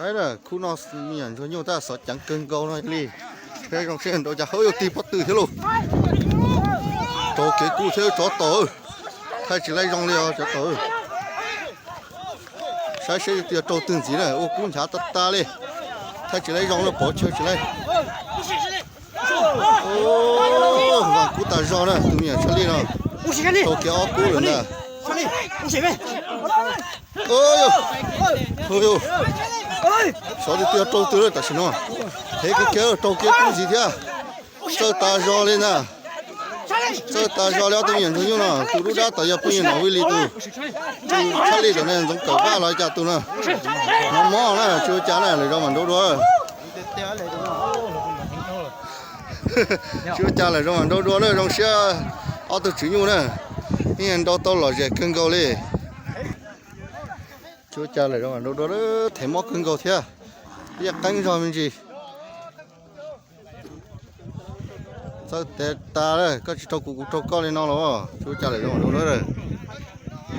Saib na, khub no me nyuam ntsuag nyuj tab xov ceev kawg nkaus no li. Saib zoo seb nrau cas, hauv yog tig pob tw thiab lauj. Raug kev kub thiab tsov tom. Thaij tsis laib zoo li os tsov tom. Saib seb tig raug twg ntxiv na, ua kub nchav tag tag li. Thaij tsis laib zoo na, pov chaw tsis laib. Vas kub tas zog na, tus me nyuam Tshaj Lij no. Raug kev ob kub lawm ntag. Xyov tus twg raug twg lawm tam sim no. Heev kawg kiag, raug kev kub ntxiv thiab. Txawj tas zog li ntag. Txawj tas zog li ob tug me nyuam ntsuag nyuj no. Tus dub dab tom yog phooj ywg Nom Vij Lis tus. Tus Tshaj Lij tom ne Ntxoov Kawm Vaj los cas tus no. Mob mob na, tsis ua cas na, lwm zaus mam nrau dua. Tsis ua cas, lwm zaus mam nrau dua na, zoo siab ob tug tswv nyuj na. Yeej nrau tau lom zem kawg nkaus li. Tsis ua cas, lwm zaus mam nrau dua, them mob kawg nkaus thiab. Liaj qeeb zog me ntsis. Txawj tes tas, koj tsis raug kuv, kuv raug koj li no los. Tsis ua cas, lwm zaus mam nrau dua.